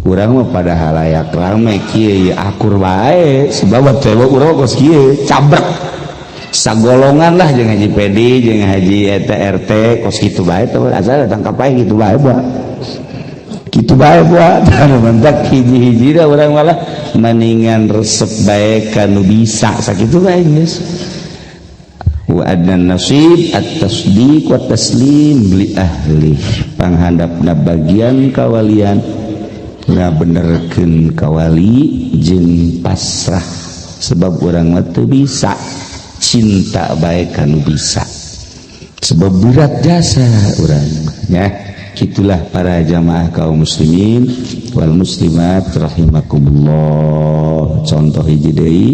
Urang mah pada halayak rame kieu akur bae, sebab teh urang kos kieu cabrek sagolongan lah jeung Haji Pedi jeung Haji eta RT, kos kitu bae teh, asal datang ka pae kitu bae buat kitu bae buat. Mentak hiji-hiji dah urang malah mendingan resep bae kanu bisa sakitu bae geus. Wa adnan nasib at-tasdiq wa taslim li ahli, panghandapna bagian kawalian, ngabenerkeun kawali jeung pasrah, sebab urang mah teu bisa, cinta bae kanu bisa, sebab berat jasa urang ya. Itulah para jamaah kaum muslimin wal muslimat rahimakumullah. Contoh hiji deui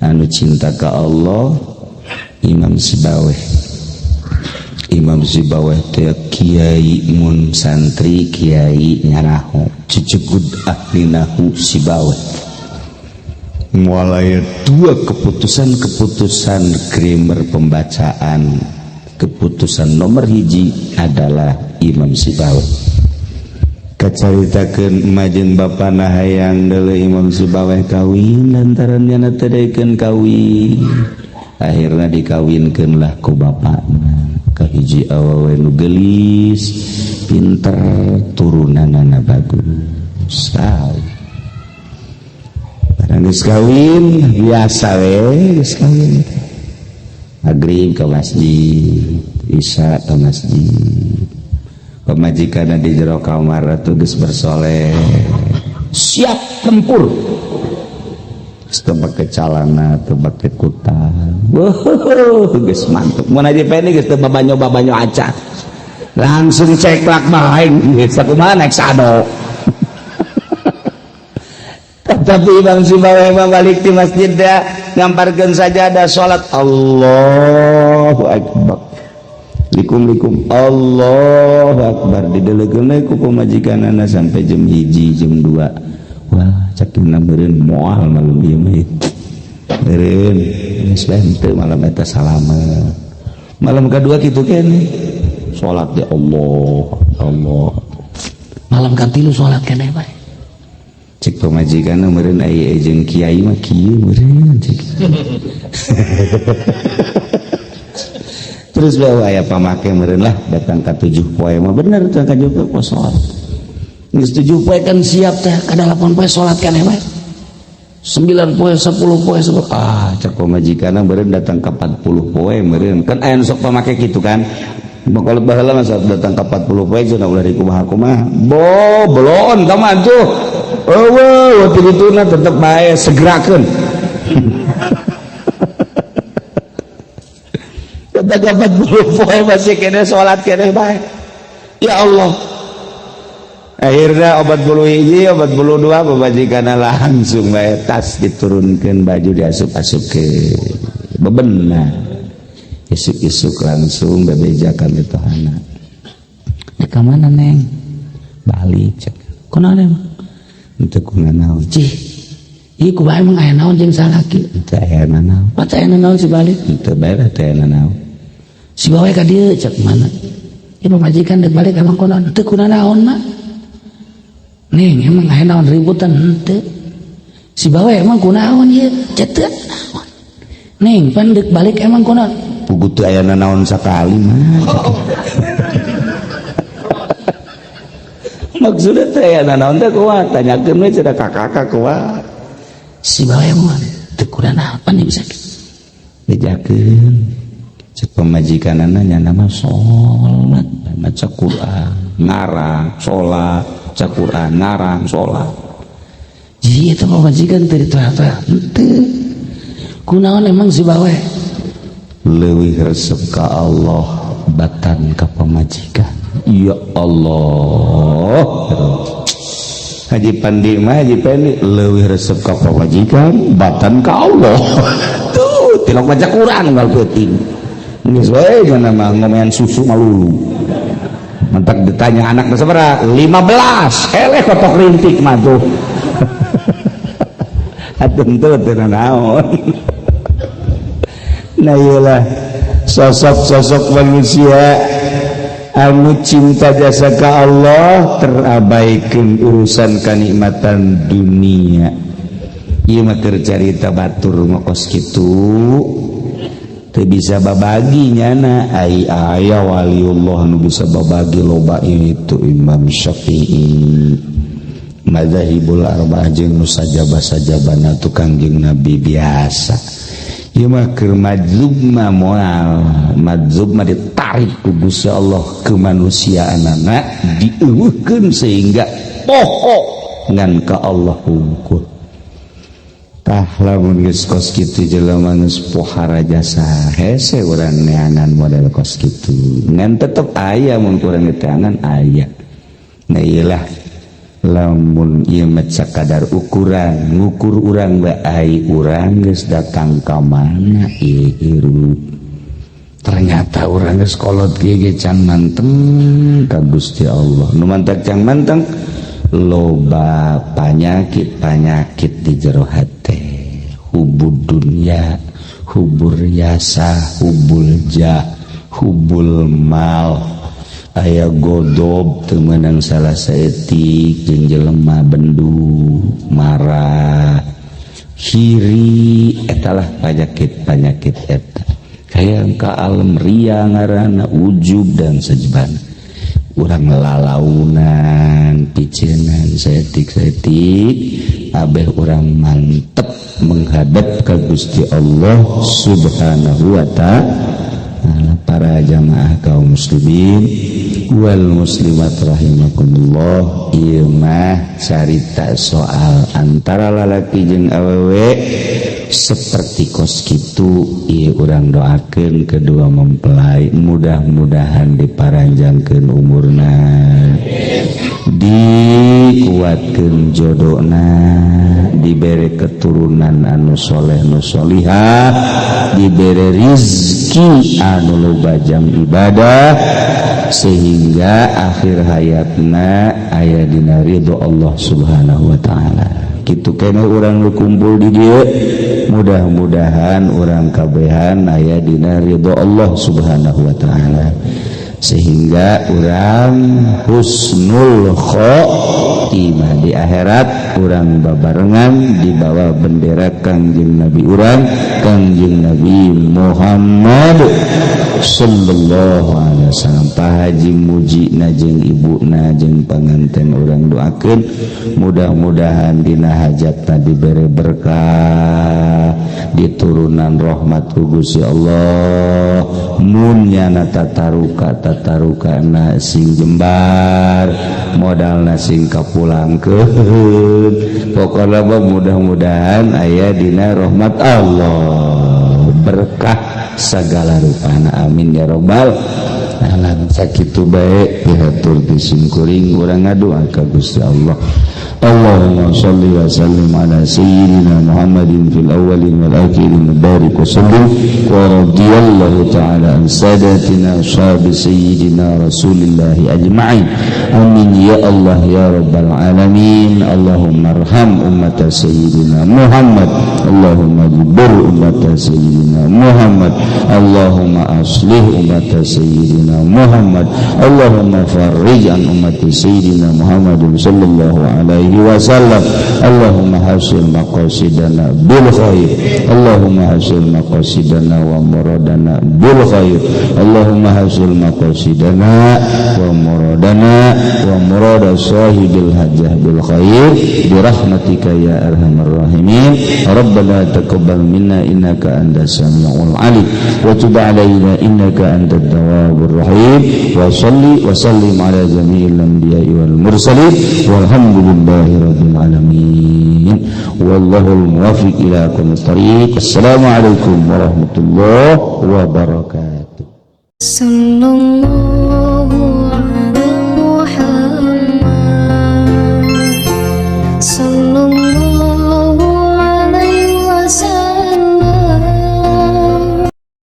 anu cinta ka Allah, Imam Sibaweh. Imam Sibaweh teh kiai, mun santri kiai nyaraho cecegud ahli nahu. Sibaweh mulai dua keputusan-keputusan grammar pembacaan, keputusan nomor hiji adalah Imam Sibaweh. Kacaritakeun majeng bapana hayang deuleu Imam Sibaweh kawin, lantaran nyana teu daekeun kawin, akhirnya dikawinkeun lah ku bapakna ka hiji awewe nu geulis, pinter, turunanana bagus. Kawin, barang geus kawin, biasa we geus kawin, maghrib ke masjid, isya ke masjid. Pamajikan di jero kamar atuh geus bersoleh, siap tempur, teu make calana, teu make kuta. Wuh, geus mantep. Mun Haji Pendi geus teu babanyo-babanyo acan, langsung ceklak bae geus, sakumaha naik sado. Tapi Imam Sibaweh mah balik di masjid dah ngamparkeun sajadah salat, Allahu akbar, likum-likum, Allahu akbar, didelegeun ku pamajikanana sampai jam 1, jam 2. Wah, cek meureun moal malam ieu mah, meureun geus bae henteu malam eta salamet. Malam kedua kitu keneh, salat di Allah Allah. Malam katilu salat keneh bae. Cek pamajikan, meureun aya jeung kiai mah kieu meureun, cek. Terus bawa aya pamake meureun lah, datang ka 7 poe mah bener tuh, ka 7 poe salat. Geus 7 poe kan siap teh, ka 8 poe salat keneh bae, 9 poe, 10 poe, 10. Ah, cek pamajikanna, meureun datang ka 40 poe meureun kan aya nu sok pamake kitu kan. Kalau baheula mah datang ka 40 poe cenah ulah dikumaha kumaha bo belon ka mah tuh. Eueuh, waktu dituna tetep bae segerakeun. Datang ka 40 poe masih kene salat keneh bae. Ya Allah, akhirnya opat puluh hiji, 42, pamajikanna langsung bae tas diturunkan, baju diasup-asup ke bebenah, isuk-isuk langsung bebejakan mitohana, "Dek ka mana, Neng?" "Balik," cek. "Kunaon emang?" "Henteu kunaon." "Cih, ieu kumaha emang, aya naon jeung salaki?" "Teu aya naon." "Pat aya naon si balik?" "Henteu bae lah, teu aya naon." "Si bawe ka dieu," cek. "Mana?" "Ieu pamajikan dek balik, emang kunaon?" "Teu kunaon mah." "Neng, emang aya naon ributan?" "Henteu." "Si bawe emang kunaon ieu?" "Cek teu naon." "Neng, pan dek balik, emang kunaon?" "Puguh teu aya naon sakali mah." Maksudnya teh ya naon teh kuat, tanyakeun we cenah ka kakak kuat. Si bawe mah teu kurang apa nih bisa bejakeun. Cek pamajikanana nya mah salat, maca Quran, ngarang, salat, maca Quran, ngarang, salat. Jadi eta pamajikan teu ditoya-toya. Henteu. Kunaon emang si bawe? Leuwih resep ka Allah batan ka pamajikan. Ya Allah. Haji Pandi mah Haji Pandi leuwih resep ka pamajikan batan ka Allah. Tuh, tilok baca Quran unggal peuting. Geus we cenah mah ngomean susu malulu. Mantak ditanya anak sabaraha? 15. Eleh kotok rintik mah tuh. Tentu teu naon. Nah iyalah sosok-sosok manusia anu cinta jasa ka Allah terabaikan urusan kenikmatan dunia. Ieu mah keur carita batur mah kos kitu teu bisa babagi nyana. Ai aya waliullah nu bisa babagi loba, itu Imam Syafi'i, Madzahibul Arba'ah jeung nu sajaba-sajabana tukang jeung Nabi biasa. Ieu mah keur majzub mah moal majzub mah ditarik ku Gusti Allah kemanusiaanana dieuweuhkeun sehingga poho ngan ka Allah hungkul. Tah, lamun geus kos kitu jelema geus pohara jasa, hese urang neangan model kos kitu, ngan tetep aya mun kurang diteangan aya. Nah iyalah, lamun ieu mah sakadar ukuran ngukur urang bae, urang geus datang ka mana ieu hirup. Ternyata urang geus kolot kieu ge can manteng ka Gusti Allah. Nu mantak can manteng loba panyakit-panyakit di jero hate, hubud dunya, hubur yasa, hubul jah, hubul mal, aya godob teu meunang salah saeutik jeung jelema, bendu, marah, hiri, etalah panyakit-panyakit eta hayang ka alam ria ngaranna, ujub dan sejebana. Urang lalaunan picenan saeutik-saeutik abeh urang mantep menghadap ke Gusti Allah Subhanahu wa Ta'ala. Para jamaah kaum muslimin wal muslimat rahimakumullah, ieu mah carita soal antara lalaki jeung awewe seperti kos kitu. Ieu urang doakeun kedua mempelai mudah-mudahan diparanjangkeun umurna, dikuatkeun jodohna, dibere keturunan anu soleh nu solihah, dibere rizki anu loba jang ibadah, sehingga akhir hayatna aya dina ridho Allah Subhanahu wa Ta'ala. Kitu keneh urang nu kumpul di dieu, mudah-mudahan urang kabehan aya dina ridho Allah Subhanahu wa Ta'ala, sehingga urang husnul khotimah di akhirat, urang babarengan di bawah bendera Kangjeng Nabi urang, Kangjeng Nabi Muhammad sallallahu alaihi wasallam. Pak Haji Muji na jeung ibu na jeung panganten urang doakeun mudah-mudahan dina hajatna dibere berkah, diturunan rahmat ku Gusti Allah. Mun nyana tataruka, tatarukana sing jembar, modalna sing kapulangkeun, pokona mah mudah-mudahan aya dina rahmat Allah, berkah segala rupana, amin ya robbal alamin. Sakitu bae dihatur ti simkuring, urang ngadoa ka Gusti Allah. Allahumma shalli wa sallim ala sayyidina Muhammadin fil awwalin wal akhirin, barik wa sallim, wa radiyallahu ta'ala an sadatina ashabi sayyidina Rasulillah ajma'in, amin ya Allah ya rabbal alamin. Allahumma arham ummata sayyidina Muhammad, Allahumma jibur ummata sayyidina Muhammad, Allahumma aslih ummata sayyidina Muhammad, Allahumma farrij an ummati sayyidina Muhammadin sallallahu alaihi alaihi wasallam. Allahumma hasil maqasidana bil khair. Allahumma hasil maqasidana wa muradana bil khair. Allahumma hasil maqasidana wa muradana wa murada sahibil hajah bil khair bi rahmatika ya arhamar rahimin. Rabbana taqabbal minna innaka antas samiul alim wa tub alaina innaka antat tawwabur rahim. Wa salli wa sallim ala jami'il anbiya'i wal mursalin, walhamdulillahi rabbil alamin, wallahul muwaffiq ila aqwamit thariq. Assalamualaikum warahmatullahi wabarakatuh. Sallallahu